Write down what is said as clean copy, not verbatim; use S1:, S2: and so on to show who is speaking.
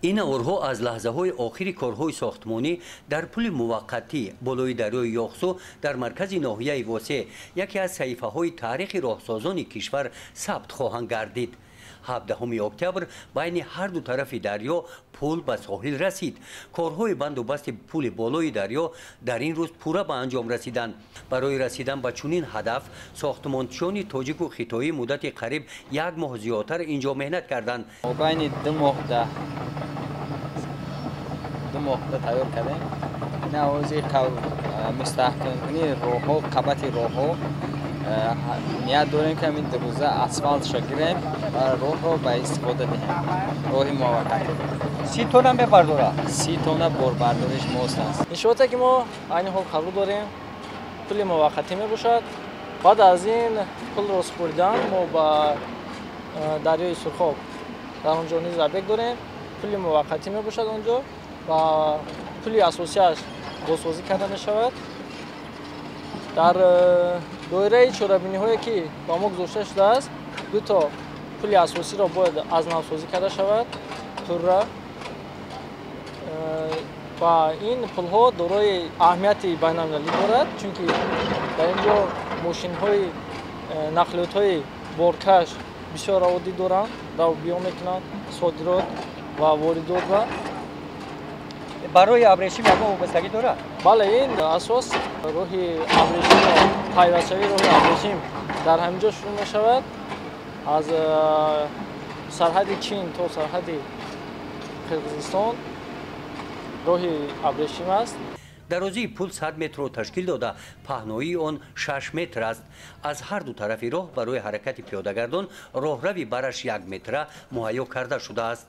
S1: Ин наворҳо аз лаҳзаҳои охири корҳои сохтмонӣ дар пули муваққатӣ болои дарёи Ёхсу дар маркази ноҳияи Восе, яке аз саҳифаҳои таърихи роҳсозони кишвар, сабт хоҳанд гардид. 17 октябр байни ҳар ду тарафи дарё пул ба соҳил расид. Корҳои банду басти пули болои дарё дар ин рӯз пурра ба анҷом расиданд. Барои расидан ба чунин ҳадаф сохтмончиёни тоҷику хитоӣ муддати қариб як моҳ зиёдтар инҷо меҳнат карданд.
S2: Байни 2 моҳ тайёр кардем. Ин авози мустаҳкамкунии роҳҳо, қабати роҳҳо. Ният дорем, ки ҳамин 2 рӯза асфалтша гирем ва роҳро ба истифода диҳем, роҳи муваққатӣ.
S3: 30 тонна мебардорад?
S2: 30 тонна борбардориш мост аст.
S4: Иншооте, ки мо айни ҳол қарор дорем, пули муваққатӣ мебошад. Баъд аз ин пулро супоридан мо ба дарёи Сурхоб, дар он ҷо низ объект дорем, пули муваққатӣ мебошад он ҷо ва пули асосиаш бозсозӣ карда мешавад. Дар доираи чорабиниҳое, ки ба мо гузошта шудааст, ду то пули асосиро бояд аз навсозӣ карда шавад пурра ва ин пулҳо дорои аҳамияти байналмилалӣ дорад, чунки дар ин ҷо мошинҳои нақлиётҳои боркаш бисёр раводид доранд, равбиё мекунанд, содирот ва воридот ва
S3: Барои абрешим ягон вобастагӣ дорад?
S4: Бале, ин асос роҳи абрешимро, пайвастшавии роҳи абрешим дар ҳамин ҷо шурӯъ мешавад. Аз сарҳади Чин то сарҳади Қирғизистон роҳи абрешим аст.
S1: Дарозии пул 100 метрро ташкил дода, паҳноии он 6 метр аст. Аз ҳар ду тарафи роҳ барои ҳаракати пиёдагардон роҳрави бараш 1 метра муҳайё карда шудааст.